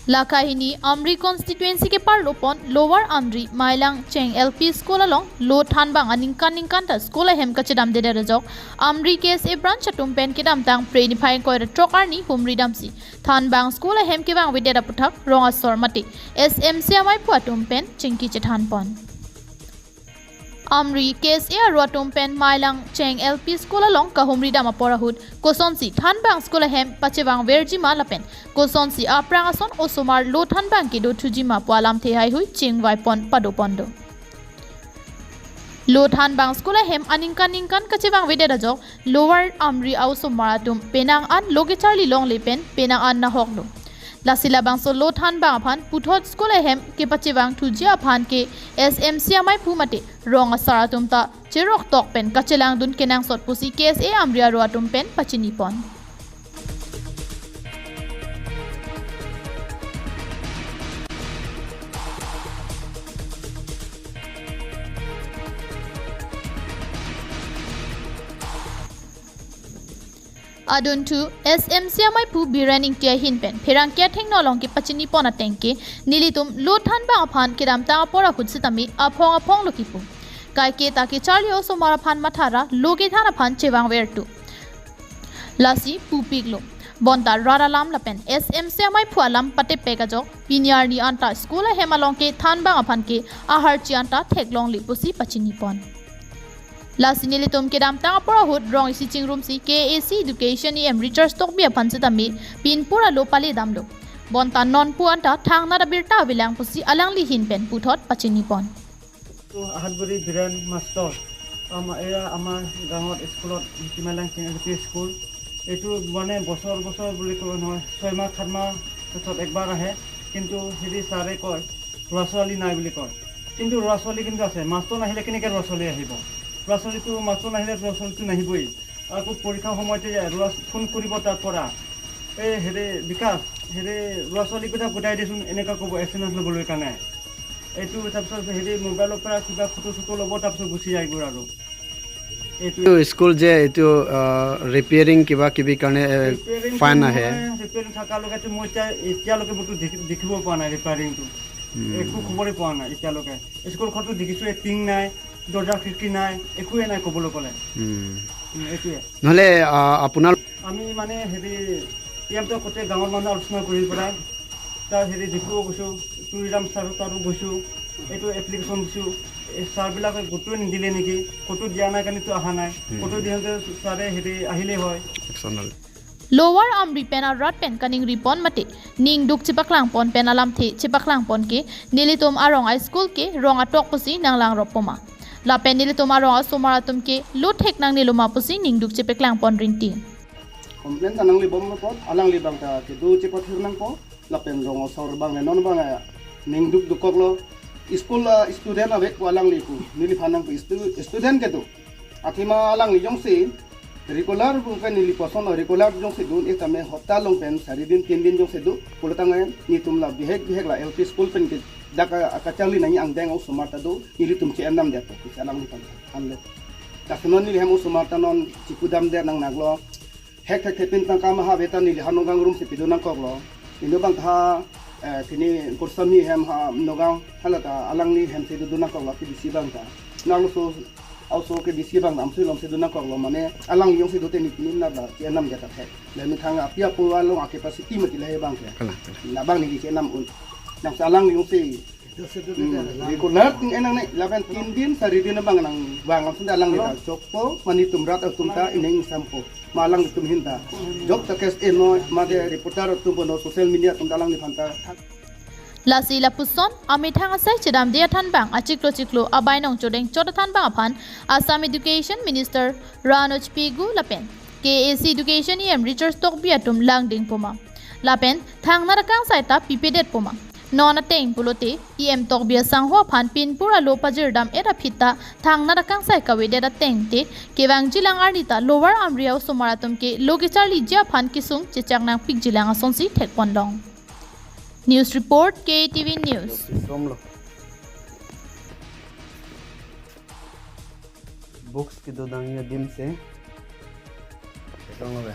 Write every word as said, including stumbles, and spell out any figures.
Lakha hini Amri constituency keparlo pon Lower Amri Mailang Cheng L P School along lo thanbang aningkan ningkan ta school ahem kachedamdedet ajok Amri K S A branch atum pen kedamtang Phre niphai ingkoi ra throk arni humri damsi thanbang school ahem kevangvedet aputhak rong asor mate S M C amei aphu atum pen chingki chethan pon. Amri K S A aru atum pen Mailang Cheng L P School along kahumri dam apor ahut kosonsi thanbang school ahem pachevangverji ma lapen kosonsi aphrang ason osomar lo thanbang kedo thuji ma pu alamthe haihui chingvai pon pado pon do. Lo thanbang school ahem aningkan ningkan kachevangvedet ajok Lower Amri a-osomar atum penang an lo kecharli longle pen penang an nahok do. Lasi labangso lo thanbang aphan puthot school ahem kepachevang thuji aphan ke S M C amei aphu mate rong asar atum ta cherok tok pen kachelangdun kenangsot pusi K S A Amri aru atum pen pachini pon. Adunthu S M C amei aphu Biren Ingti ahin pen pherangke athengno along kepachini pon ateng ke nelitum lo thanbang aphan kedamtang apor ahut sitame aphong aphong lo kipu. Kaike ta kecharli osomar aphan mathara lo kethan aphan chevangvertu. Lasi pupiklo. Bonta rat alam lapen S M C amei aphu alam patepek ajok pini arni anta school ahem along ke thanbang aphan ke aharchi anta theklongle pusi pachini pon. Lasi nelitum kedamtang apor ahut rong isi chingrumsi K A C Education E M Richard Tokbi aphan sitame pinpura lo pale damlo. Bonta non pu anta thangnat abirta avelang pusi alangli ahin pen puthot pachini pon. তো আহাতগুৰি বীৰেণ মাষ্টৰ। আমাৰ এয়া আমাৰ গাঁৱত স্কুলত, কিমালাং L P school. এইটো মানে বছৰ বছৰ বুলি ক'ব নহয়, ছয় মাহ সাত মাহ পিছত একবাৰ আহে। কিন্তু হেৰি ছাৰে কয়, ল'ৰা ছোৱালী নাই বুলি কয়। কিন্তু ল'ৰা ছোৱালী কিন্তু আছে। মাষ্টৰ নাহিলে কেনেকৈ ল'ৰা ছোৱালী আহিব? ল'ৰা ছোৱালীটো, মাষ্টৰ নাহিলে ল'ৰা ছোৱালীটো নাহিবই। আকৌ পৰীক্ষাৰ সময়তে ল'ৰা ফোন কৰিব তাৰ পৰা, "এই হেৰি বিকাশ, হেৰি ল'ৰা ছোৱালীকেইটা গোটাই দেচোন", এনেকুৱা ক'ব এছ এম এছ ল'বলৈ কাৰণে। এইটো তাৰপিছত হেৰি মোবাইলৰ পৰা কিবা ফটো চটো ল'ব, তাৰপিছত গুচি যায়গৈ আৰু। এইটো এইটো স্কুল যে এইটো, আহ, ৰিপেয়াৰিং কিবা কিবি কাৰণে, এ, ৰিপেয়াৰিং ফাইন টো আহে। মই, ৰিপেয়াৰিং থকালৈকেতো মই এতিয়া, এতিয়ালৈকে মইতো দেখি-, দেখিব পৰা নাই ৰিপেয়াৰিংটো। উম। একো খবৰে পোৱা নাই এতিয়ালৈকে। স্কুলখনতো দেখিছোৱে, টিং নাই, দৰ্জা খিৰিকী নাই, একোৱে নাই ক'বলৈ গ'লে। উম। উম, এইটোৱে। নহ'লে, আহ, আপোনাৰ আমি মানে হেৰি, পি এম টো গোটেই গাঁৱৰ মানুহ আলোচনা কৰি পেলাই তাৰ হেৰি দেখুৱাব গৈছোঁ, তুলিৰাম ছাৰ তাতো গৈছোঁ, এইটো এপ্লিকেশ্যন দিছোঁ। এই ছাৰবিলাকে ক'তো নিদিলে নেকি, ক'তো দিয়া নাই কাৰণেতো অহা নাই। উম। ক'তো দিয়াহেঁতেন ছাৰে হেৰি আহিলেই হয়। একশ্যন ল'লে। Lower Amri pen arat pen kaningri pon mate ningduk chepaklang pon pen alamthe chepaklang pon ke nelitum arong a-school ke rong atok pusi nanglangrop poma. Lapen nelitum arong asomar atum ke lo thek nangnelo ma pusi ningduk chepaklang pon rinti. Complain ta nanglibomlo pon, alangli abang ta kedo chepathir nangpo, lapen rong asor abang le non abang, eh, ningduk dukoklo. School, ah, student ave pu alangli pu, neliphan nang pu stu-, student kedo. Athema alangli jongsi regular pu pen neli koson regular jongsi dun, eh, tame hopta along pen sari din, tin din jongsi do, pulo tangte netum la bihek bihek la L P school pen ke dak a-, akacharli nangji angdeng osomar ta do, nelitum che-en damdet, pusi alangliphan thanlo. Dak non neli hem osomar ta non chipudamdet nangnaklo. Hek hek hek pin tangka maha beta neli ha Nagaon room si pido nangkoklo. Indo abang ta, eh, kini Goswami hem ha Nagaon, hala ta alangli hem si do nangkoklo, K B C abang ta. Nanglo so, also K B C abang ta amsui along si do nangkoklo, mane alangli jongsi do te neli pini nat la che-en damdet ta hek. Le methang api apo along a-capacity mati lahai abang ke. Kalang, kalang. Labang neli che-en dam un. Nangsi alangli jongsi Hmm, regular ting enang ne, lapen tin din, sari din abang nang bang langsung alangli ta chokpo, mane netum rat atum ta ining sampo. Ma alanglitum ahin ta. Jok ta case enoi, mate reporter atum bono social media atum ta alangliphan ta. Lasi lapuson, amethang asai chedamde athanbang, achiklo chiklo, abainong chodeng chot athanbang aphan, Assam Education Minister Ranoj Pegu lapen K A C Education E M Richard Tokbi atum langding poma. Lapen, thangnat akangsai ta pipedet poma. Non ateng pulote, E M Tokbi asangho aphan pinpura lo pajirdam-et aphi ta thangnat akangsai kavedet ateng te, kevangjilang arni ta Lower Amri a-osomar atum ke lo kecharliji aphan kesung chechak nangpikjilang asonsi thekponlong. News report, K T V News. Books kedo nangji adim si. Ketong lo be.